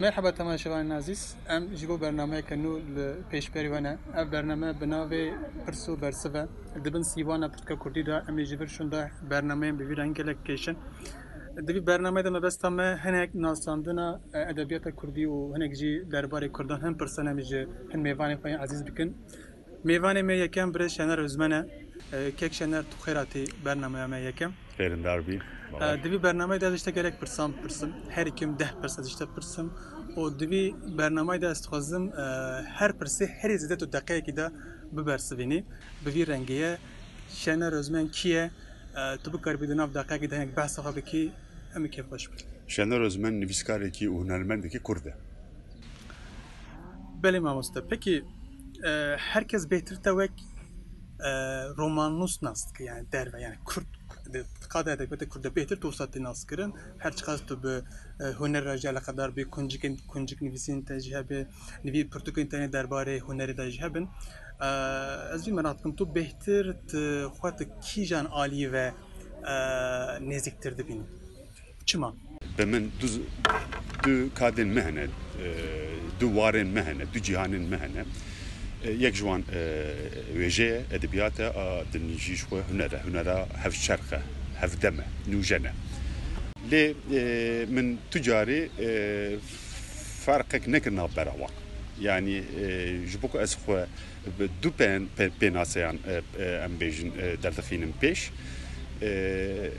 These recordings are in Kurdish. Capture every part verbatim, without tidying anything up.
Merheba temaşevanên ezîz, em ji bo bernameyeke nû li pêşberî we ne. Ev bername bi navê Pirs û Bersiv e. Di bin sîvana pirtûka kurdî de em ê ji vir şûnda bernameyên bi vî rengî gelek kêşin. Di vî bernameyê de mebesta me hinek nasandina, e, edebiyata kurdî û hinek jî derbarê kurdan hin pirsan em ji hin mêvanên xwe yên ezîz bikin. Mêvanê me yekem birêz Şener Ozmen e. E, kek Şener, tu xêr hatî bernameya me yekem. Xêrindar bî. E, di vî bernameyê de ez ji te gelek pirsan pirsim. Her kim deh pirs ez ji te pirsim. Û di vî bernameyê de ez dixwazim, e, her pirsê herî zêde tu deqeyekî de bibersivînî. Bi vî rengê ye. Şener Ozmen kî ye? E, tu bikaribî di nav deqeyekî de hinek behsa xwe bikî, em ê kêfxweş bin. Şener Ozmen nivîskarekî û hunermendekî kurd e. Belê mamoste. Pekî, e, her kes bêhtir te wek, e, romannûs nas dike, yani derve, yani kurd, di qada edebiyata kurd de bêhtir tu wisa tê nas kirin. Her çiqas tu bi, e, huner re jî eleqedar bî, kuncikên, kuncik nivîsîn te jî hebe, nivî pirtûkên te yên derbarê hunerê de jî hebin. E, ez vî meraq dikim, tu bêhtir tu xwe tu kîjan aliyî ve, e, nêzîktir dibînî? Çima? Bi min du, du kadên me hene, e, du warên me hene, du cîhanên me hene. E, yek ji wan, e, wêje ye, edebiyat e, a din jî ji xwe huner e, hunera hevçerx e, hevdem e, nûjen e. Lê, e, min tu carê, e, ferqek nekir navbera wan. Yanî, e, ji bo ku ez xwe bi du pên-, pê-, pênaseyan, e, e, em bêjin, e, derdixînim pêş. E,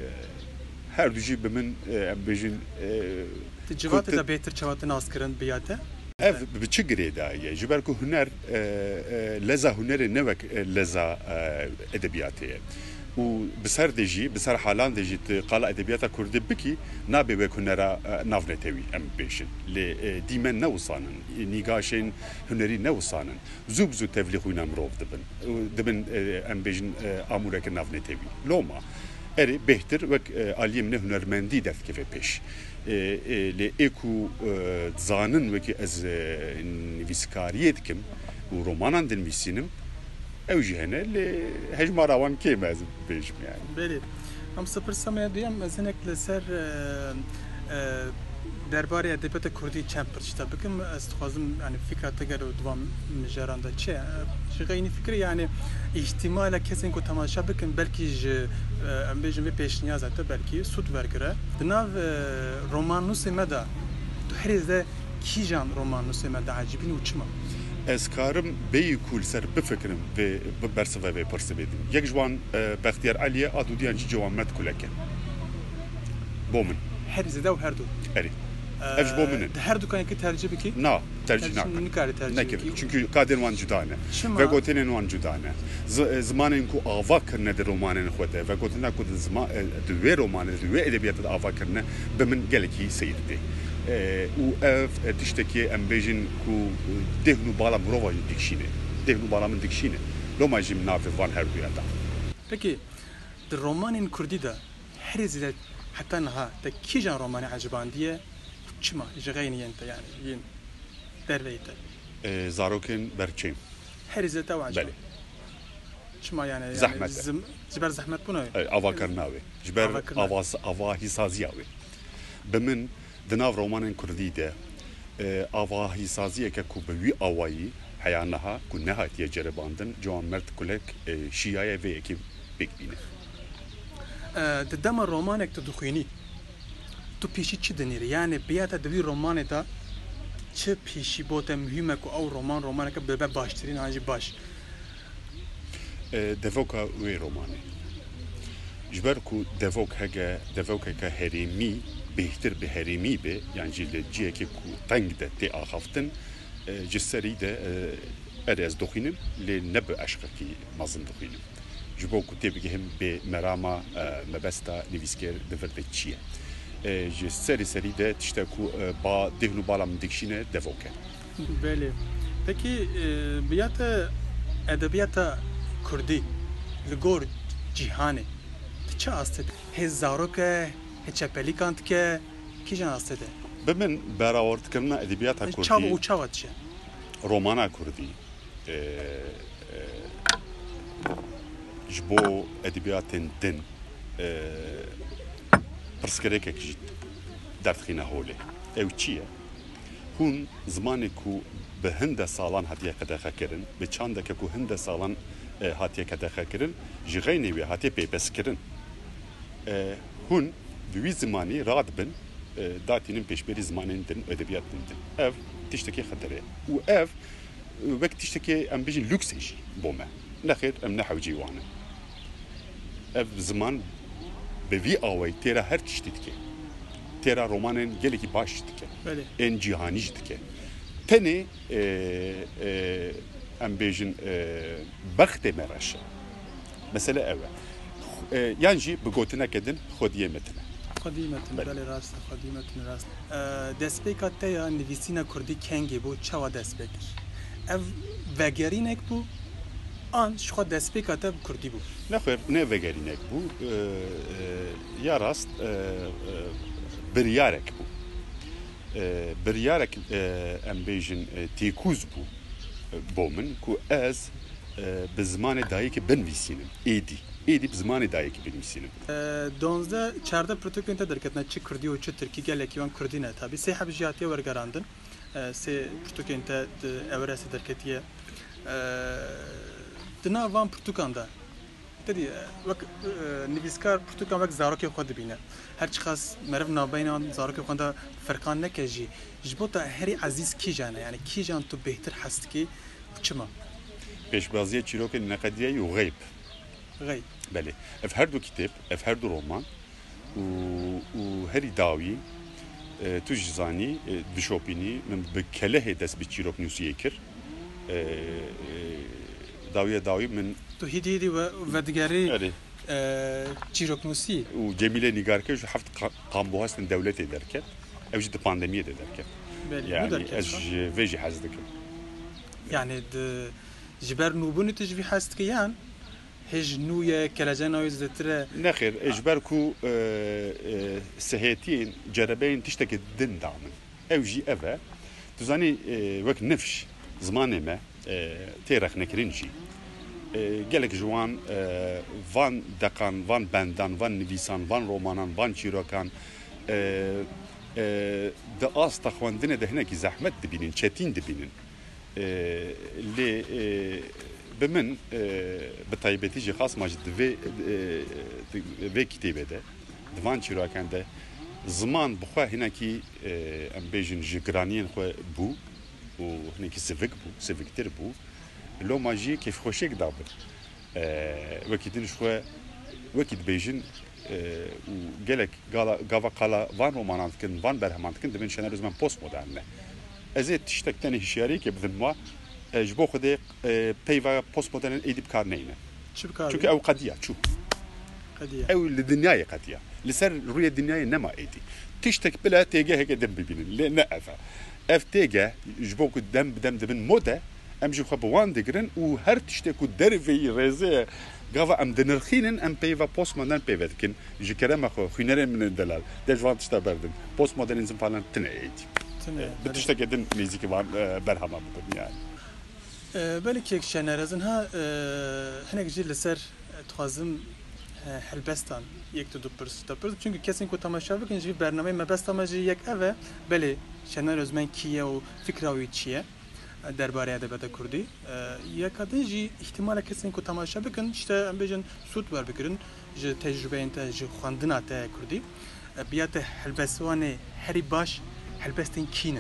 her du jî bi min, e, em bêjin, e, Di civatê ku de bêhtir çawa tu nas kirin biya te? Ev bi çi girê de ye? Ji ber ku huner, e, e, leza hunerê ne wek, e, leza, e, edebiyatê ye. Û bi ser de jî, bi ser halan de jî tu qala edebiyata kurdî bikî, nabe wek hunera, e, navnetewî em bêjin. Lê, e, dîmen ne wisan in, nîgaşên hunerî ne wisan in. Zû bi zû tevlî xwîna mirov dibin. Û dibin, e, em bêjin, e, amûreke navnetewî. Loma, erê, bêhtir wek, e, aliyê min ê hunermendî derdikeve pêş. E, e, lê ê ku, e, dizanin wekî ez, e, nivîskariyê dikim û romanan dinivîsînim, ew jî hene, lê hejmara wan kêm e, ez bêjim yani. Belê. Em sifir semeya duyem, ez hinek li ser, e, e, derbarê edebiyata kurdî çend pirsîta bikim. Ez dixwazim, yani, fikra te gelo di van mijaran de çi ye? Ji xeynî fikirê, yani, îhtimala kesên ku temaşa bikin, belkî ji, e, em bêjin vê pêşniyaza te belkî sûd wergire. Di nav, e, romannûsê me de, tu herî zêde kîjan romannûsê me diecibîn û çima? Ez karim bêyî ku li ser bifikirim vê, bi bersiva vê pirsê bêdim. Yek ji wan, e, Bextiyar Elî ye, a dûdiyan jî Ciwanmerd Kulek e. Bo min. Herî zêde û her du. Erê. E, Ev ji bo min in. Di her dukan yekî tercih bikî? Na, tercih Tercih nakim. Nikarî tercih Nekir. bikî. Çünkü kadên wan cuda ne. Çima? Vegotinên wan cuda ne. Z-, e, zimanên ku ava kirine di romanên xwe de, vegotina ku di zima-, e, di wê romanê, di wê edebiyatê de ava kirine, bi min gelekî seyir tê. E, û ev, e, tiştekî em bêjin ku dêhn û bala mirova jî dikişîne. Dêhn û bala min dikişîne. Loma jî min navê van herduyan da. Pekî, di romanên kurdî de herî zêde heta niha te kîjan romanê ecibandiye? Çima? Ji xeynî yên te, yani, yên derveyî te? E, Zarokên Berçêm. Herî zêde te eciband? Belê. Çima yani? Yani Zehmet e. zim-, ji ber zehmet bûna? E, avakirina wê. Ji ber Avakirina. avaz-, avahîsaziya wê. Bi min di nav romanên kurdî de, e, avahîsaziyeke ku bi wî awayî heya niha ku nehatiye ceribandin, Ciwanmerd Kulek, e, şiyaye vê yekê pêk bîne. E, di dema romanek tu dixwînî, tu pêşî çi dinêrî? Yani biya te di wî romanê de çi pêşî bo te muhîm e ku ew roman romaneke bibe baştirîn an jî baş? E, devoka wê romanê. Ji ber ku devok hege, devokeke herêmî bêhtir bi herêmî be, yan jî li cihekê ku teng de tê axaftin, e, ji serî de, e, erê ez dixwînim, lê ne bi eşqekî mezin dixwînim. Ji bo ku têbigihim bê merama, e, mebesta nivîskar di vir de çi ye. E, ji serî serî de tişte ku, e, ba dêhn û bala min dikişîne devok e. Belê. Pekî, e, biya te edebiyata kurdî li gor cîhanê di çi astê de? Hê zarok e, hê çepelîkan dike, kîjan astê de? Bi min berawertkirina edebiyata kurdî, Çawa û çawa diçe? romana kurdî, e, e, ji bo edebiyatên din, e, pirsgirêkek jî derdixîne holê. Ew çi ye? Hûn zimanê ku bi hinde salan hatiye qedexekirin, bi çandeke ku hinde salan, e, hatiye qedexekirin, ji xeynê wê hatiye pêbestkirin. E, hûn bi wî zimanî radibin, e, datînin pêşberî zimanên din û edebiyatên din. Ev tiştekî xeter e. Û ev, e, wek tiştekî, em bêjin, lûks e jî bo me. Nexêr, em ne hewceyî wan in. Ev ziman bi vî awayî têra her tiştî dike. Têra romanên gelekî baş jî dike. Belê. Ên cîhanî jî dike. Tenê, e, e, em bêjin, e, bextê me reş e. Mesele ew e. Xu-, e, yan jî bi gotineke din xwediyê me tune. Xwediyê me tune, Belê. belê rast e, xwediyê me tune rast e. E, destpêka te ya nivîsîna kurdî kengê bû, çawa dest pê kir? Ev vegerînek bû, an ji xwe destpêka te bi kurdî bû? Nexwêr, ne vegerînek bû, e, e, ya rast, e, e, biryarek bû. E, biryarek, e, em bêjin, e, têkûz bû, e, bo min ku ez, e, bi zimanê dayikê binivîsînim. Êdî. Êdî bi zimanê dayikê binivîsînim. E, duwazdeh, çardeh pirtûkên te derketine, çi kurdî û çi tirkî, gelekî wan kurdî ne tabî. Sê heb jî hatiye wergerandin. E, sê pirtûkên te di Everestê derketiye. E, di nav van pirtûkan de, te dî, e, wek, e, nivîskar pirtûkan wek zarokê xwe dibîne. Her çiqas meriv navbeyna zarokê xwe de ferqan neke jî, ji bo te herî ezîz kîjan e? Yani kîjan tu bêhtir hez dikî û çima? Pêşbaziya çîrokên neqediyayî û xeyb. Xeyb. Belê. Ev her du kitêb, ev her du roman û, û herî dawî, e, tu jî zanî, e, dişopînî, min bi kelehê dest bi çîroknûsiyê kir. E, e, dawiya dawî min Tu hîdî hîdî ve-, vedigerî, Erê. e, çîroknûsî. Û Cemîlê Nîgarkir ji heft qa-, qambuhastin dewletê derket. Ew jî di pandemiyê de derket. Belê, nû Yani derket ez xwe. ji vê jî hez dikim. Yani di, ji ber nûbûnê tu ji vî hez dikî yan? Hêj nû ye, kelece nayê zêdetir e. Nexêr, e, ji ber ku, e, e, sihêtiyên cerebeyên tiştekî din da min. Ew jî ev e. Tu zanî, e, wek nifş, zimanê me, e, tê rexnekirin jî. E, gelek ji wan, e, van deqan, van bendan, van nivîsan, van romanan, van çîrokan, e, e, di asta xwendinê de hinekî zehmet dibînin, çetîn dibînin. E, lê, e, bi min, e, bi taybetî jî xasma jî di vê, e, di vê kitêbê de, di van çîrokan de ziman bi xwe hinekî, e, em bêjin ji giraniyên xwe bû û hinekî sivik bû, siviktir bû. Loma jî kêfxweşiyek dabin. E, wekî din ji xwe, wekî dibêjin, e, û gelek gala, gava qala van romanan dikin, van berheman dikin, dibên Şener Ozmen postmodern e. Ez ê tiştek tenê hişyariyekê bidim wa, e, ji bo Xwedê, e, peyva postmodernên êdî bi kar neyne. Çi bi kar Çunke bî? Ew qediya çû. Qediya. Ew li dinyayê qediya. Li ser rûyê dinyayê nema êdî. Tiştek bile têgeheke din bibînin. Lê ne ev e. Ev têgeh ji bo ku dem bi dem dibin mode, em jî xwe bi wan digirin û her tiştê ku derveyî rêzê ye, gava em dinirxînin, em peyva postmodern pê ve dikin. Ji kerema xwe, xwînerên min ên delal, de ji van tişta berdin. Postmodernîzm falan tine êdî. Tine, Bi belê. tiştekê din nêzîkî van, e, berhema bibin yani. E, belê kek Şener, ez niha, e, hinek jî li ser, e, dixwazim, e, helbestan yek tu du pirs te pirs. Çunku kesên ku temaşe bikin ji vî bernameyê mebesta me jî yek ev e. Belê Şener Ozmen kî ye û fikra wî çi ye, e, derbarê edebiyata kurdî. E, yeka din jî îhtimale kesên ku temaşe bikin, işte em bêjin sûd werbigirin ji tecrûbeyên te, ji xwendina te kurdî. E, biya te helbestvanê herî baş helbestên kî ne?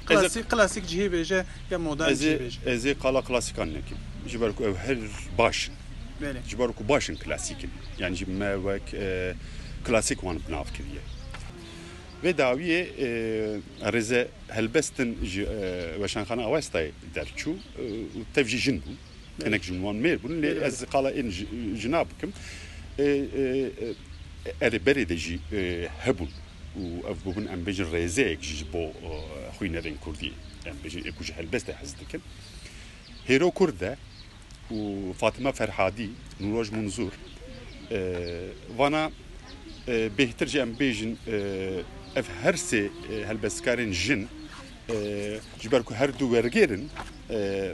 Ez ê Klasîk, klasîk cihê bêje ya modern Ez cihê ê, bêje? ez ê qala klasîkan nekim. Ji ber ku ew her baş in. Belê. Ji ber ku baş in klasîk in. Yani ji me wek, e, klasîk wan bi nav kiriye. Vê dawiyê, e, rêze helbestin ji, e, Weşanxana Awestayê derçû, e, û tev jî jin bû. Belê. Hinek ji wan mêr bûn, lê Belê, belê. ez qala ên ji-, jina bikim. E, e, e, erê berê de jî, e, hebûn û ev bûbûn, em bêjin, rêzeyek jî ji bo, e, xwînerên kurdî, em bêjin, ê ku ji helbestê hez dikin. Hêro Kurd e û Fatima Ferhadî, Nûroj Munzur, e, vana, e, bêhtir jî em bêjin, e, ev her sê, e, helbestkarên jin, e, ji ber ku her du wergêr in, e,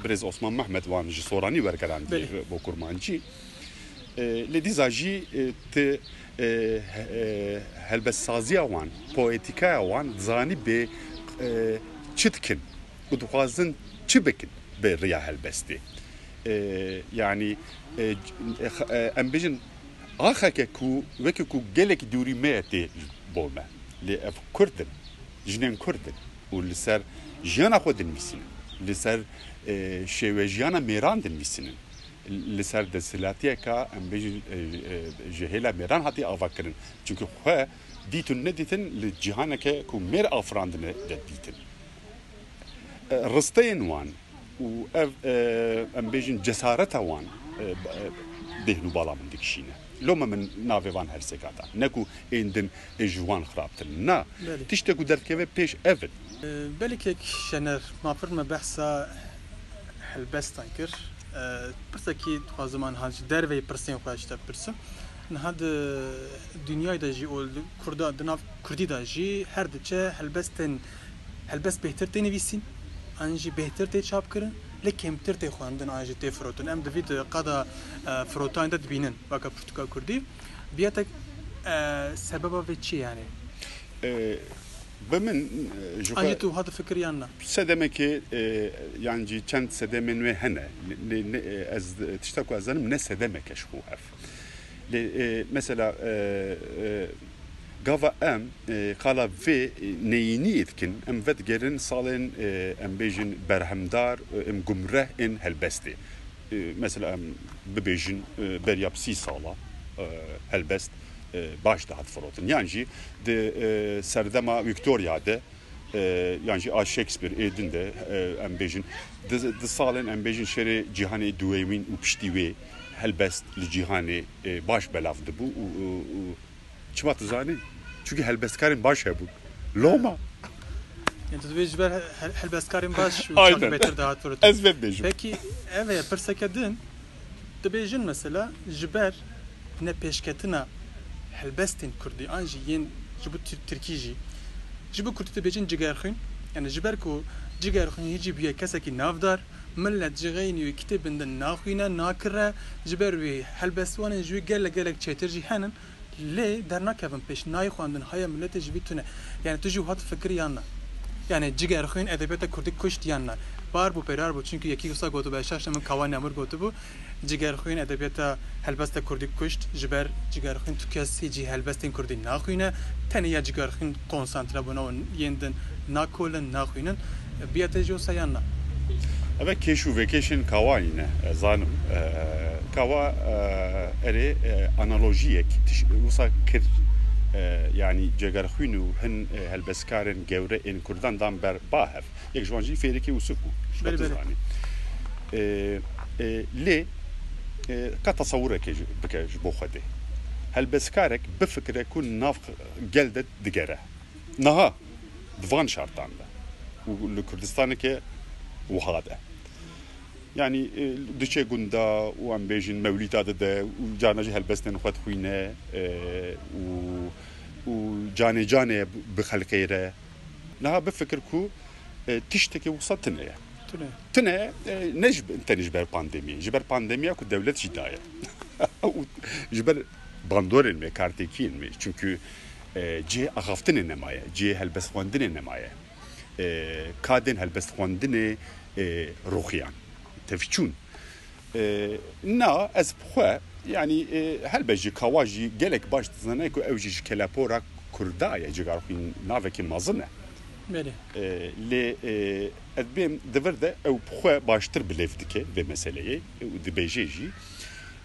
birêz Osman Mehmet wan ji Soranî wergerandiye Belê. bo kurmancî. E, lê dîsa jî, e, ti, e, he-, e, helbestsaziya wan, poetîkaya wan zanî bê, e, çi dikin û dixwazin çi bikin bi riya helbestê. E, yanî, e, c-, e, x-, e, em bêjin, axeke ku weke ku gelek dûrî me ye tê bo me. Lê ev Kurd in, jinên Kurd in û li ser jiyana xwe dinivîsînin, li ser, e, şêwejiyana mêran dinivîsînin. Li ser desthilatiyeka, em bêjin, e, e, ji hêla mêran hatiye avakirin. Çimkî xwe dîtin nedîtin li cîhaneke ku mêr afirandine de dîtin. E, risteyên wan û ev, e, em bêjin cesareta wan, e, b-, e, dêhn û bala min dikişîne. Loma min navê van her sê katan. Ne ku ên din ê ji wan xirabtir. Na. Belê. Tiştek ku derdikeve pêş ev in. E, belê kek Şener, ma pir me behsa helbestan kir. E, pirsekî dixwazim an han ji derveyî pirsên xwe ji te bipirsim. Niha di dinyayê de jî û li Kurda, di nav Kurdî de jî her diçe helbestên, helbest bêhtir tê nivîsîn, an jî bêhtir tê çapkirin, lê kêmtir tê xwendin an jî tê firotin. Em di vî di qada, e, firotan de dibînin, weke pirtûka Kurdî. Biyatek, e, sebeba vê çi ye yanî? E, bi min, e, ji An xwe jî tu wiha difikir yan na? Sedemekê, e, yan jî çend sedemên wê hene. Ne, ne, ne, e, ez, tişta ku ez zanim ne sedemeke ji xwe hev. Lê, e, mesela, e, e, gava em, e, qala vê, e, neyîniyê dikin, em vedigerin salên, e, em bêjin berhemdar, e, em gumreh ên helbestê. E, mesela em bibêjin, e, beriya sî sala, e, helbest, e, baş dihat firotin. Yan jî di, e, serdema Victoria de, e, yan jî a Shakespeare ê din de, e, em bêjin, di, di salên em bêjin şerê cîhanê duwêmîn û piştî wê helbest li cîhanê, e, baş belav dibû û, û, û çima tu zanî? Çunkî helbestkarên baş hebûn. Loma. Yani tu dibêjî ji ber hel-, helbestkarên baş û çax Aynen. Bêtir dihat firotin. Ez vê dibêjim. Pekî, ev e pirseke din. Dibêjin mesela ji ber nepêşketina helbestên kurdî an jî yên ji bo tir-, tirkî jî, ji bo kurdî dibêjin cigerxwîn. Yani ji ber ku cigerxwîn hîcî bûye kesekî navdar, millet ji xeynî wî kitêbin din naxwîne, nakire, ji ber wî helbestvanên ji wî gelek gelek çêtir jî henin. Lê dernakevin pêş, nayê xwendin, haya miletê ji vî tune. Yani tu jî wiha difikirî yan na? Yani cigerxwîn edebiyata kurdî kuşt yan na? Bar bû, pêrar bû, çunkî yekî wisa gotibû, ez şaş ne min Kawa Nemir gotibû, cigerxwîn edebiyata helbesta kurdî kuşt, ji ber cigerxwîn tu kes hîcî helbestên kurdî naxwîne, tenê ya cigerxwîn konsantre bûne û yên din nakolin, naxwînin. Biya te jî wisa yan na? Eve kêş û vekêşên Kawa yî ne, ez zanim. E, Kawa, e, erê, e, analojiyek tiş-, wisa kir, e, yanî cegerxwîn û hin, e, helbestkarên gewre ên Kurdan dan ber ba hev. Yek ji wan jî Fêrikê Ûsif bû. Ji xwe Belê, tu belê. Zanî. E, e, lê, e, ka tesewireke ji, bike ji bo Xwedê. Helbestkarek bifikire ku nav gel de digere. Niha, di van şartan de û li Kurdistaneke wiha de. Yanî, e, diçe gunda û em bêjin mewlîta dide û carna jî helbestên xwe dixwîne, e, û, û canê canê bi xelkê re. Niha bifikir ku, e, tiştekî wisa tune ye. Tune. Tune, e, ne ji, tenê ji ber pandemiyê, ji ber pandemiya ku dewlet jî daye. Û ji ber bandorên me, kartêkiyên me. Çunkî, e, cihê axaftinê nemaye, cihê helbestxwendinê nemaye. E, kadên helbestxwendinê, e, roxiyan, tevçûn. E, na, ez bi xwe, yanî, e, helbet jî Kawa jî gelek baş dizane ku ew jî ji kelepora Kurda ye, cigarxwîn navekî mezin e. Belê. E, lê, e, ez bêm di vir de ew bi xwe baştir bilêv dike vê meseleyê û dibêje jî.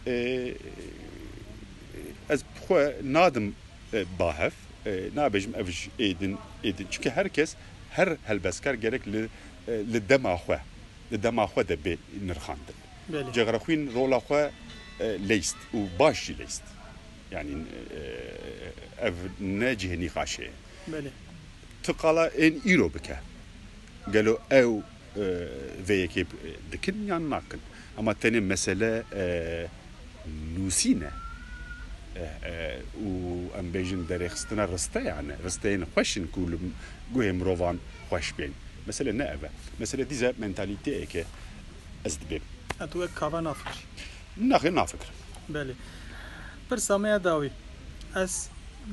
E, ez bi xwe nadim, e, ba hev, e, nabêjim ev ji êdin, êdin. Çunke her kes, her helbestkar gerek li, e, li dema xwe, li dema xwe de bê nirxandin. Belê. Cegrexwîn rola xwe, e, leyst û baş jî leyst. Yanî, e, ev ne cihê nîqaşê ye. Belê. Tu qala ên îro bike. Gelo ew, e, vê yekê, e, dikin yan nakin? Ama tenê mesele, e, nûsîn e. E, e, û em bêjin derêxistina risteyan e. Risteyên xweş in ku li guhê mirovan xweş bên. Mesele ne ev e. Mesele dîse mentalîteyeke ez dibêm. Ha, tu wek Kawa nafikirî? Naxê nafikirim. Belê. Pirsa me ya dawî. Ez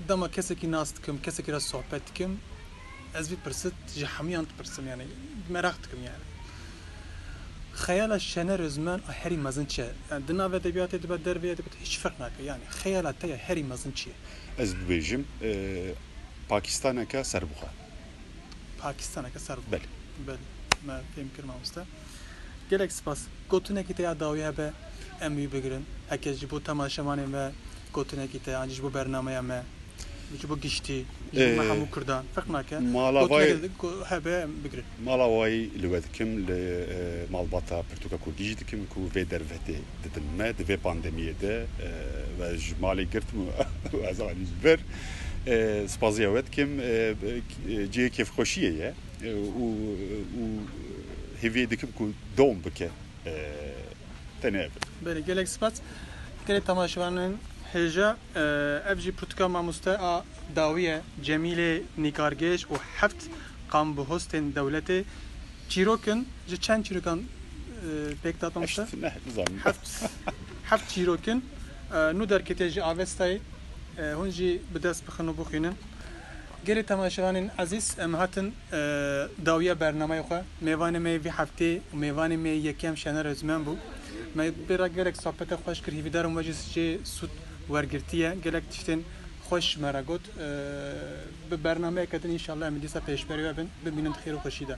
dema kesekî nas dikim, kesekî re sohbet dikim, ez vî pirsit ji hemiyan dipirsim, yani meraq dikim yani. Xeyala Şener Özmen a herî mezin çi ye? Yani di nav edebiyatê dibe, derveyê dibe, hiç ferq nake. Yani xeyala te ya herî mezin çi ye? Ez bibêjim, e, Pakistaneke serbixwe. Pakistaneke serbixwe. Belê. Belê. Me fêm kir mamoste. Gelek spas. Gotinekî te ya dawî hebe em wî bigirin. Heke ji bo temaşevanên me gotinekî te, yan jî ji bo bernameya me, ji bo giştî, ji bo me Ee, hemû Kurdan. Ferq nake. Mala vay Gotinekî te go-, hebe em bigirin. Mala wayî li we dikim, li, e, malbata pirtûka kurdî jî dikim ku vê dervetê didin me, di vê pandemiyê de, e, we ji malê girtim û ez anî ji vir. E, spaziya we dikim, e, e, cihê kêfxweşiyê ye, e, û, û hêviyê dikim ku dewam bike, e, tenê ev. Belê, gelek spas. Gelek temaşevanên hêja, e, ev jî pirtûka mamoste a dawî ye, Cemîlê Nîkargêj û heft qambihostên dewletê. Çîrokin, ji çend çîrokan, e, pêk da mamoste? Heşt, ne, nizanim. Heft, heft çîrokin, e, nû derketiye ji Avestayê. E, hûn jî bi dest bixin û bixwînin. Gelê temaşevanên ezîz, em hatin, e, dawiya bernameyê xwe. Mêvanê me yê vî heftê û mêvanê me yê yekem Şener Özmen bû. Me pê re gelek sohbete xweş kir, hîvîdar im we jî jê sûd wergirtiye. Gelek tiştên xweş me re got. E, bi bernameyeke din înşallah em ê dîsa pêşberî we bin. Bimînin di xêr û xweşî de.